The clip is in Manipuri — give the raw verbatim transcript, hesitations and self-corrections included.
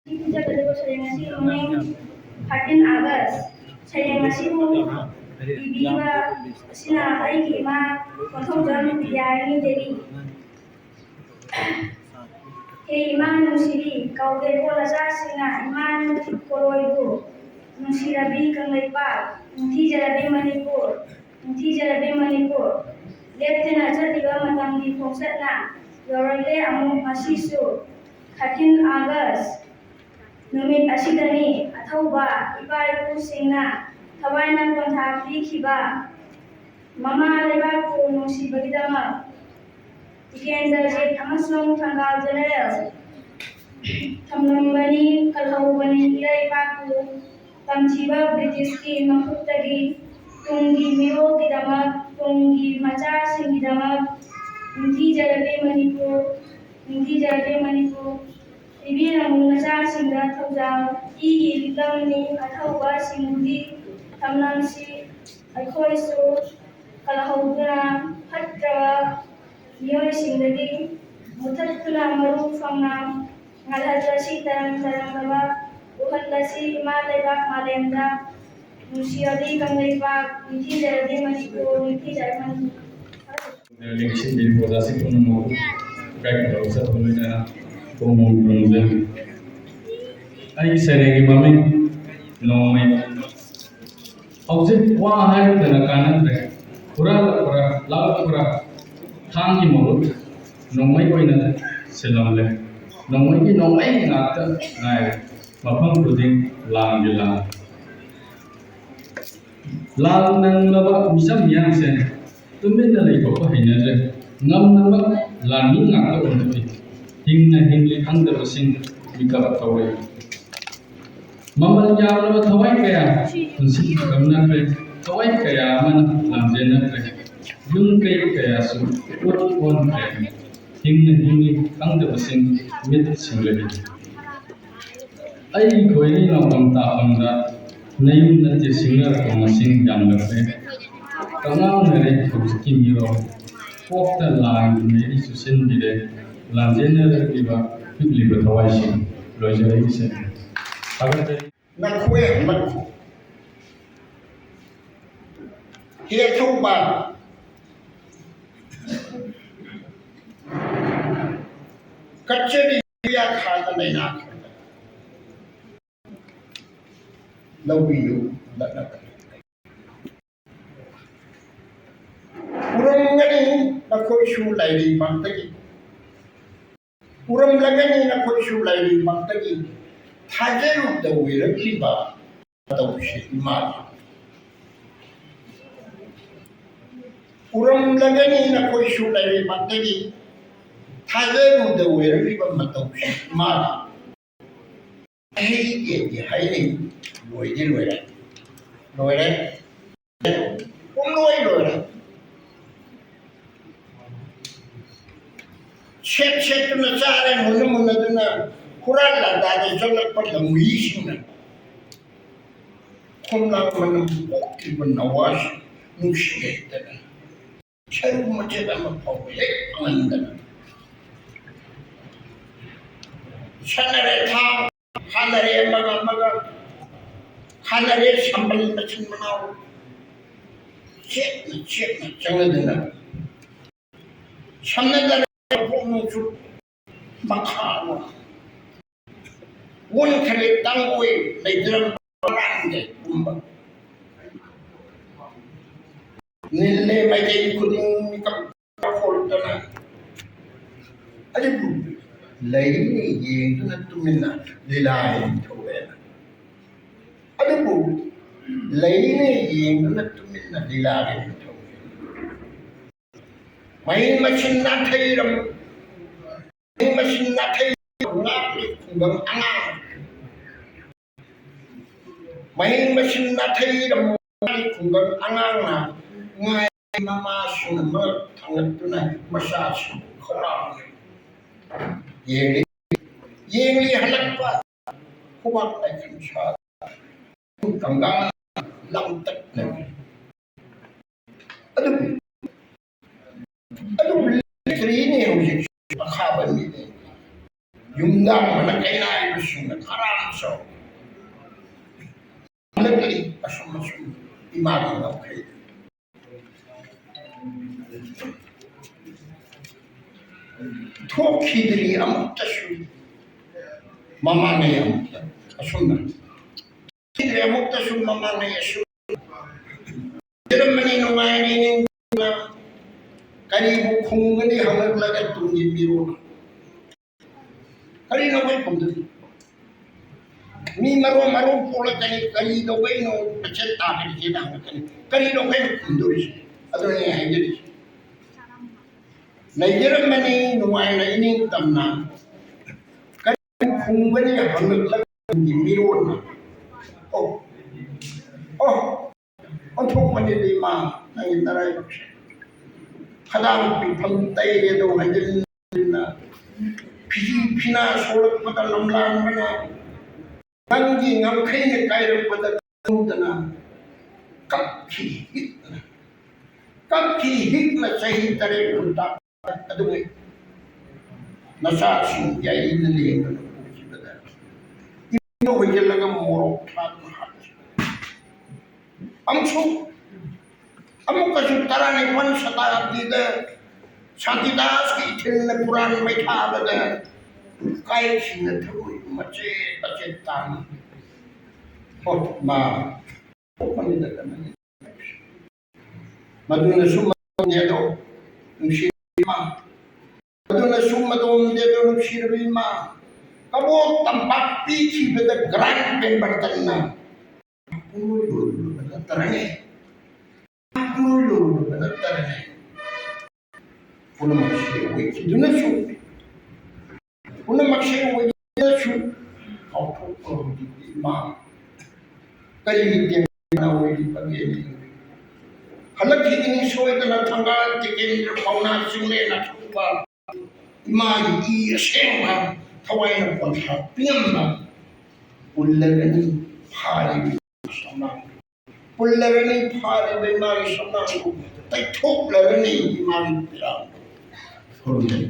ꯄꯤꯖꯒꯗꯕ ꯁꯩꯔꯦꯡ ꯑꯁꯤꯒꯤ ꯃꯃꯤꯡ thirteen August꯫ ꯁꯩꯔꯦꯡ ꯑꯁꯤꯕꯨ ꯏꯕꯤꯕ ꯑꯁꯤꯅ ꯑꯩꯒꯤ ꯏꯃꯥ ꯀꯣꯟꯊꯧꯖꯝ ꯕꯤꯗ꯭ꯌꯥꯔꯥꯅꯤ ꯗꯦꯕꯤ꯫ ꯍꯦ ꯏꯃꯥ ꯅꯨꯡꯁꯤꯕꯤ, ꯀꯧꯒꯦꯀꯣ ꯅꯆꯥꯁꯤꯡꯅ ꯏꯃꯥ ꯅꯨꯡꯁꯤ ꯀꯣꯔꯣꯏꯕꯨ꯫ ꯅꯨꯡꯁꯤꯔꯕꯤ ꯀꯪꯂꯩꯄꯥꯛ, ꯅꯤꯡꯊꯤꯖꯔꯕꯤ ꯃꯅꯤꯄꯨꯔ, ꯅꯤꯡꯊꯤꯖꯔꯕꯤ ꯃꯅꯤꯄꯨꯔ꯫ ꯂꯦꯞꯇꯅ ꯆꯠꯂꯤꯕ ꯃꯇꯝꯒꯤ ꯈꯣꯡꯆꯠꯅ ꯌꯧꯔꯛꯂꯦ ꯑꯃꯨꯛ ꯉꯁꯤꯁꯨ꯫ Thirteen August ꯅꯨꯃꯤꯠ ꯑꯁꯤꯗꯅꯤ ꯑꯊꯧꯕ ꯏꯄꯥ ꯏꯄꯨꯁꯤꯡꯅ ꯊꯋꯥꯏꯅ ꯄꯣꯟꯊꯥ ꯄꯤꯈꯤꯕ ꯃꯃꯥ ꯂꯩꯕꯥꯛꯄꯨ ꯅꯨꯡꯁꯤꯕꯒꯤꯗꯃꯛ ꯇꯤꯀꯦꯟꯗ꯭ꯔꯖꯤꯠ ꯑꯃꯁꯨꯡ ꯊꯪꯒꯥꯜ ꯖꯦꯅꯦꯔꯦꯜ ꯊꯝꯂꯝꯕꯅꯤ, ꯀꯜꯍꯧꯕꯅꯤ ꯏꯔꯩꯄꯥꯛꯄꯨ ꯇꯝꯊꯤꯕ ꯕ꯭ꯔꯤꯇꯤꯁꯀꯤ ꯃꯈꯨꯠꯇꯒꯤ ꯇꯨꯡꯒꯤ ꯃꯤꯔꯣꯜꯒꯤꯗꯃꯛ, ꯇꯨꯡꯒꯤ ꯃꯆꯥꯁꯤꯡꯒꯤꯗꯃꯛ ꯅꯤꯡꯊꯤꯖꯔꯕꯤ ꯃꯅꯤꯄꯨꯔ, ꯅꯤꯡꯊꯤꯖꯔꯕꯤ ꯃꯅꯤꯄꯨꯔ꯫ ꯄꯤꯕꯤꯔꯝꯃꯨ ꯅꯆꯥꯁꯤꯡꯗ ꯊꯧꯖꯥꯜ, ꯏꯒꯤ ꯂꯤꯛꯂꯝꯅꯤ ꯑꯊꯧꯕꯁꯤꯡꯗꯤ ꯊꯝꯂꯝꯁꯤ꯫ ꯑꯩꯈꯣꯏꯁꯨ ꯀꯜꯍꯧꯗꯨꯅ ꯐꯠꯇ꯭ꯔꯕ ꯃꯤꯑꯣꯏꯁꯤꯡꯗꯒꯤ ꯃꯨꯊꯠꯇꯨꯅ ꯃꯔꯨ ꯐꯪꯅ ꯉꯜꯍꯜꯂꯁꯤ, ꯇꯔꯪ ꯇꯔꯪꯂꯕ ꯎꯍꯜꯂꯁꯤ ꯏꯃꯥ ꯂꯩꯕꯥꯛ ꯃꯥꯂꯦꯝꯗ꯫ ꯅꯨꯡꯁꯤꯔꯕꯤ ꯀꯪꯂꯩꯄꯥꯛ, ꯅꯤꯡꯊꯤꯖꯔꯕꯤ ꯃꯅꯤꯄꯨꯔ, ꯅꯤꯡꯊꯤꯖꯔꯕꯤ ꯃꯅꯤꯄꯨꯔ꯫ ꯂꯦꯡꯁꯤꯟꯕꯤꯔꯤꯕ ꯑꯣꯖꯥꯁꯤꯡ ꯄꯨꯝꯅꯃꯛꯄꯨ ꯏꯀꯥꯏ ꯈꯨꯝꯅꯕ ꯁꯛ ꯂꯣꯏꯅꯅ ꯈꯨꯔꯨꯝꯖꯔꯤ꯫ ꯑꯩꯒꯤ ꯁꯩꯔꯦꯡꯒꯤ ꯃꯃꯤꯡ ꯅꯣꯡꯃꯩ꯫ ꯍꯧꯖꯤꯛ ꯋꯥ ꯍꯥꯏꯔꯛꯇꯅ ꯀꯥꯟꯅꯗ꯭ꯔꯦ꯫ ꯍꯨꯔꯥꯜꯂꯛꯄ꯭ꯔꯥ, ꯂꯥꯛꯂꯛꯄ꯭ꯔꯥ, ꯊꯥꯡꯒꯤ ꯃꯍꯨꯠ ꯅꯣꯡꯃꯩ ꯑꯣꯏꯅ ꯁꯤꯜꯂꯝꯂꯦ꯫ ꯅꯣꯡꯃꯩꯒꯤ ꯅꯣꯡꯃꯩ ꯉꯥꯛꯇ ꯉꯥꯏꯔꯦ꯫ ꯃꯐꯝ ꯈꯨꯗꯤꯡ ꯂꯥꯟꯒꯤ ꯂꯥꯟ꯫ ꯂꯥꯟ ꯅꯪꯂꯕ ꯃꯤꯆꯝ ꯃꯤꯌꯥꯝꯁꯦ ꯇꯨꯃꯤꯟꯅ ꯂꯩꯊꯣꯛꯄ ꯍꯩꯅꯗ꯭ꯔꯦ꯫ ꯉꯝꯅꯕ ꯂꯥꯟꯃꯤ ꯉꯥꯛꯇ ꯑꯣꯟꯊꯣꯛꯏ꯫ ꯍꯤꯡꯅ ꯍꯤꯡꯂꯤ ꯈꯪꯗꯕꯁꯤꯡ ꯃꯤꯀꯞ ꯊꯣꯛꯂꯛꯏ꯫ ꯃꯃꯜ ꯌꯥꯝꯂꯕ ꯊꯋꯥꯏ ꯀꯌꯥ ꯄꯨꯟꯁꯤ ꯈꯪꯅꯈ꯭ꯔꯦ꯫ ꯊꯋꯥꯏ ꯀꯌꯥ ꯑꯃꯅ ꯂꯥꯟꯖꯦꯟꯅꯈ꯭ꯔꯦ꯫ ꯌꯨꯝ ꯀꯩ ꯀꯌꯥꯁꯨ ꯄꯣꯠ ꯑꯣꯟꯈ꯭ꯔꯦ꯫ ꯍꯤꯡꯅ ꯍꯤꯡꯂꯤ ꯈꯪꯗꯕꯁꯤꯡ ꯃꯤꯠ ꯁꯤꯡꯂꯕꯤ꯫ ꯑꯩꯒꯤ ꯈꯣꯏꯔꯤ ꯅꯥꯎꯔꯝ ꯇꯥꯐꯝꯗ ꯅꯌꯨꯝ ꯅꯠꯇꯦ ꯁꯤꯡꯅꯔꯛꯄ ꯃꯁꯤꯡ ꯌꯥꯝꯂꯛꯂꯦ꯫ ꯀꯛꯉꯥꯎꯅꯔꯦ ꯍꯧꯖꯤꯛꯀꯤ ꯃꯤꯔꯣꯜ꯫ ꯀꯣꯛꯇ ꯂꯥꯟꯒꯤ ꯃꯩꯔꯤ ꯆꯨꯁꯤꯟꯕꯤꯔꯦ꯫ ꯂꯥꯟꯖꯦꯟꯅꯔꯛꯂꯤꯕ ꯄꯤꯛꯂꯤꯕ ꯊꯋꯥꯏꯁꯤꯡ꯫ ꯂꯣꯏꯖꯔꯛꯏꯁꯦ꯫ ꯊꯥꯒꯠꯆꯔꯤ꯫ ꯅꯈꯣꯏ ꯑꯃ ꯍꯦ ꯊꯧꯕ ꯀꯠꯆꯔꯤ ꯌꯥꯈꯥꯗ ꯂꯩꯅꯥ ꯂꯧꯕꯤꯌꯨ꯫ ꯎꯔꯝꯒꯅꯤ ꯅꯈꯣꯏꯁꯨ ꯂꯥꯏꯔꯩꯃꯛꯇꯒꯤ꯫ ꯎꯔꯝꯂꯒꯅꯤ ꯅꯈꯣꯏꯁꯨ ꯂꯥꯏꯔꯩꯃꯛꯇꯒꯤ ꯊꯥꯖꯔꯨꯗ ꯑꯣꯏꯔꯛꯂꯤꯕ ꯃꯇꯧꯁꯦ ꯏꯃꯥꯅ꯫ ꯎꯔꯝꯂꯒꯅꯤ ꯅꯈꯣꯏꯁꯨ ꯂꯥꯏꯔꯩꯃꯛꯇꯒꯤ ꯊꯥꯖꯔꯨꯗ ꯑꯣꯏꯔꯛꯂꯤꯕ ꯃꯇꯧꯁꯦ ꯏꯃꯥꯅ꯫ ꯍꯩꯇꯦꯗꯤ ꯍꯥꯏꯅꯩ꯫ ꯂꯣꯏꯗꯤ ꯂꯣꯏꯔꯦ꯫ ꯂꯣꯏꯔꯦ꯫ ꯄꯨꯝꯂꯣꯏ ꯂꯣꯏꯔꯦ꯫ ꯁꯦꯠ ꯁꯦꯠꯇꯨꯅ ꯆꯥꯔꯦ, ꯃꯨꯟꯅ ꯃꯨꯟꯅꯗꯨꯅ ꯍꯨꯔꯥꯟ ꯂꯥꯟꯗꯥꯗ ꯆꯪꯂꯛꯄ ꯂꯝꯍꯨꯏꯁꯤꯡꯅ ꯈꯣꯝꯂꯥꯡ ꯃꯅꯝ ꯄꯣꯛꯈꯤꯕ ꯅꯋꯥꯁꯤ ꯅꯨꯡꯁꯤ ꯍꯩꯇꯅ ꯁꯔꯨ ꯃꯆꯦꯠ ꯑꯃ ꯐꯥꯎꯕ ꯍꯦꯛ ꯐꯪꯍꯟꯗꯅ ꯁꯥꯟꯅꯔꯦ ꯊꯥ, ꯁꯥꯟꯅꯔꯦ ꯑꯃꯒ ꯑꯃꯒ, ꯁꯥꯟꯅꯔꯦ ꯁꯝꯕꯜ ꯃꯆꯤꯟ ꯃꯅꯥꯎ ꯆꯦꯠꯅ ꯆꯦꯠꯅ ꯆꯪꯅꯗꯅ ꯁꯝꯅꯗꯅ ꯃꯄꯣꯛ ꯅꯣꯡꯆꯨꯞ ꯃꯈꯥ ꯑꯣꯟ ꯑꯣꯟꯈ꯭ꯔꯦ ꯇꯥꯡꯑꯣꯏ ꯂꯩꯇ꯭ꯔꯕ ꯃꯔꯥꯡꯗ ꯀꯨꯝꯕ ꯅꯤꯜꯂꯦ ꯃꯥꯏꯀꯩ ꯈꯨꯗꯤꯡ ꯃꯤꯀꯞ ꯍꯣꯜꯗꯅ꯫ ꯑꯗꯨꯕꯨ ꯂꯩꯅꯤ ꯌꯦꯡꯗꯨꯅ ꯇꯨꯃꯤꯟꯅ ꯂꯤꯂꯥ ꯍꯦꯟꯊꯧꯋꯦꯅ꯫ ꯑꯗꯨꯕꯨ ꯂꯩꯅꯤ ꯌꯦꯡꯗꯨꯅ ꯇꯨꯃꯤꯟꯅ ꯂꯤꯂꯥ ꯍꯦꯟꯊꯧꯋꯦ꯫ ꯃꯍꯩ ꯃꯁꯤꯡ ꯅꯥꯊꯩꯔꯝ ꯃꯍꯩ ꯃꯁꯤꯡ ꯅꯥꯊꯩꯔꯝ ꯉꯥꯛꯂꯤ ꯈꯨꯡꯒꯪ ꯑꯉꯥꯡ꯫ ꯃꯍꯩ ꯃꯁꯤꯡ ꯅꯥꯊꯩꯔꯝ ꯉꯥꯛꯂꯤ ꯈꯨꯡꯒꯪ ꯑꯉꯥꯡꯅ ꯉꯥꯏ ꯃꯃꯥꯁꯤꯡꯅ ꯃꯔꯛ ꯊꯥꯡꯒꯠꯇꯨꯅ ꯃꯆꯥꯁꯤꯡ ꯈꯧꯔꯥꯡꯅ ꯌꯦꯡꯂꯤ꯫ ꯌꯦꯡꯂꯤ ꯍꯜꯂꯛꯄ ꯈꯨꯕꯥꯛ ꯂꯥꯏꯈꯟ ꯁꯥ ꯀꯪꯒꯥ ꯂꯥꯡꯇꯛꯅꯔꯤ꯫ ꯑꯗꯨꯕꯨ ꯑꯗꯨꯕꯨ ꯂꯩꯇ꯭ꯔꯤꯅꯦ ꯍꯧꯖꯤꯛ ꯑꯈꯥꯕ ꯃꯤꯅꯦ꯫ ꯌꯨꯝꯗꯥꯡꯕꯅ ꯀꯩꯅꯥꯏꯕꯁꯤꯡꯅ ꯈꯔꯥꯝ ꯆꯥꯎ ꯍꯜꯂꯛꯂꯤ꯫ ꯑꯁꯨꯝ ꯑꯁꯨꯝ ꯏꯃꯥꯒꯤ ꯉꯝꯈꯩ ꯊꯣꯛꯈꯤꯗ꯭ꯔꯤ ꯑꯃꯨꯛꯇꯁꯨ꯫ ꯃꯃꯥꯡꯉꯩ ꯑꯃꯨꯛꯇ ꯑꯁꯨꯝꯅ ꯈꯤꯗ꯭ꯔꯤ ꯑꯃꯨꯛꯇꯁꯨ꯫ ꯃꯃꯥꯡꯉꯩ ꯑꯁꯨꯝ ꯂꯩꯔꯝꯕꯅꯤ ꯅꯨꯡꯉꯥꯏꯔꯤ ꯅꯤꯡꯅ꯫ ꯀꯔꯤꯕꯨ ꯈꯨꯝꯒꯅꯤ ꯍꯪꯂꯛꯂꯒ ꯇꯨꯡꯒꯤ ꯃꯤꯔꯣꯜ꯫ ꯀꯔꯤꯅꯣ ꯑꯩꯈꯣꯏ ꯈꯨꯝꯗꯣꯏꯁꯤ? ꯃꯤ ꯃꯔꯣꯟ ꯃꯔꯣꯟ ꯄꯣꯛꯂꯛꯀꯅꯤ, ꯀꯔꯤꯗꯧꯕꯩꯅꯣ ꯃꯆꯦꯠ ꯇꯥꯈ꯭ꯔꯤꯁꯦꯅ ꯍꯪꯉꯛꯀꯅꯤ꯫ ꯀꯔꯤꯅꯣ ꯑꯩꯈꯣꯏꯅ ꯈꯨꯝꯗꯣꯔꯤꯁꯦ? ꯑꯗꯨꯅꯦ ꯑꯩ ꯍꯥꯏꯖꯔꯤꯁꯦ꯫ ꯂꯩꯖꯔꯝꯕꯅꯤ ꯅꯨꯡꯉꯥꯏꯅ ꯏꯅꯤꯡ ꯇꯝꯅ꯫ ꯀꯔꯤ ꯈꯨꯝꯒꯅꯤ ꯍꯪꯂꯛꯂꯒ ꯃꯤꯔꯣꯟꯅ꯫ ꯑꯣ, ꯑꯣ, ꯑꯣꯟꯊꯣꯛꯄꯅꯤꯗ ꯏꯃꯥ, ꯅꯪꯒꯤ ꯅꯔꯥꯏꯕꯛꯁꯦ꯫ ꯈꯗꯥꯡ ꯄꯤꯛꯐꯝ ꯇꯩꯔꯦꯗꯣ ꯍꯥꯏꯖꯤꯟꯅ, ꯐꯤꯖꯤ ꯐꯤꯅꯥ ꯁꯣꯛꯂꯛꯄꯗ ꯂꯝꯂꯥꯟꯕꯅ, ꯅꯪꯒꯤ ꯉꯝꯈꯩꯅ ꯀꯥꯏꯔꯛꯄꯗ ꯈꯪꯗꯅ ꯀꯞꯈꯤ ꯍꯤꯛꯅ, ꯀꯞꯈꯤ ꯍꯤꯛꯅ ꯆꯍꯤ ꯇꯔꯦꯠ ꯈꯨꯟꯇꯥꯛ ꯑꯗꯨꯒꯤ ꯅꯆꯥꯁꯤꯡ ꯌꯥꯏꯔꯤꯅ ꯂꯦꯡꯗꯅ ꯎꯈꯤꯕꯗ ꯏꯕꯨꯡꯗ ꯍꯣꯏꯖꯤꯜꯂꯒ ꯃꯣꯔꯣꯛ ꯊꯥꯗꯨꯅ ꯍꯥꯠꯈꯤ꯫ ꯑꯃꯁꯨ ꯑꯃꯨꯛꯀꯁꯨ ꯇꯔꯥꯅꯤꯄꯥꯟ ꯁꯇꯥꯕꯗꯤꯗ ꯁꯥꯟꯇꯤꯗꯥꯁꯀꯤ ꯏꯊꯤꯜꯅ ꯄꯨꯔꯥꯟ ꯃꯩꯊꯥꯕꯗ ꯀꯥꯏꯈꯤꯅ ꯊꯃꯣꯏ ꯃꯆꯦꯠ ꯃꯆꯦꯠ ꯇꯥꯅ ꯍꯣꯠꯃ ꯃꯗꯨꯅꯁꯨ ꯃꯗꯣꯝꯗꯦꯗꯣ ꯅꯨꯡꯁꯤꯔꯕ ꯏꯃꯥ, ꯃꯗꯨꯅꯁꯨ ꯃꯗꯣꯝꯗꯦꯗꯣ ꯅꯨꯡꯁꯤꯔꯕ ꯏꯃꯥ, ꯀꯕꯣꯛ ꯇꯝꯄꯥꯛ ꯄꯤꯈꯤꯕꯗ ꯒ꯭ꯔꯥꯟ ꯄꯦꯝꯕꯔꯇꯟꯅ ꯄꯨꯡꯂꯣꯏ ꯂꯣꯏꯔꯨꯔꯕ ꯅꯠꯇ꯭ꯔꯅꯦ? ꯄꯨꯡꯂꯣꯏ ꯂꯣꯏꯔꯨꯔꯕ ꯅꯠꯇ꯭ꯔꯅꯦ? ꯄꯨꯝꯅꯃꯛꯁꯦ ꯑꯣꯏꯈꯤꯗꯨꯅꯁꯨ, ꯄꯨꯝꯅꯃꯛꯁꯦ ꯑꯣꯏꯈꯤꯗꯨꯅꯁꯨ ꯀꯥꯎꯊꯣꯛꯄ ꯍꯧꯖꯤꯛꯇꯤ ꯏꯃꯥ ꯀꯔꯤꯒꯤ ꯇꯦꯡꯅ ꯑꯣꯏꯔꯤꯕꯒꯦ? ꯍꯜꯂꯛꯈꯤꯒꯅꯤ ꯁꯣꯏꯗꯅ ꯊꯪꯒꯥꯜ ꯇꯤꯀꯦꯟꯗ꯭ꯔ ꯄꯥꯎꯅꯥ ꯆꯤꯡꯂꯦꯟ ꯑꯊꯧꯕ ꯏꯃꯥꯒꯤ ꯏ ꯑꯁꯦꯡꯕ ꯊꯋꯥꯏꯅ ꯄꯣꯟꯊꯥ ꯄꯤꯉꯝꯕ ꯄꯨꯜꯂꯒꯅꯤ ꯐꯥꯔꯤꯕ ꯁꯝꯅꯥ꯫ ꯄꯨꯜꯂꯒꯅꯤ ꯐꯥꯔꯤꯕ ꯏꯃꯥꯒꯤ ꯁꯝꯅꯥꯗꯨ ꯇꯩꯊꯣꯛꯂꯒꯅꯤ ꯏꯃꯥꯒꯤ ꯄꯤꯔꯥꯡꯗꯨ꯫ ꯈꯨꯔꯨꯝꯖꯔꯤ꯫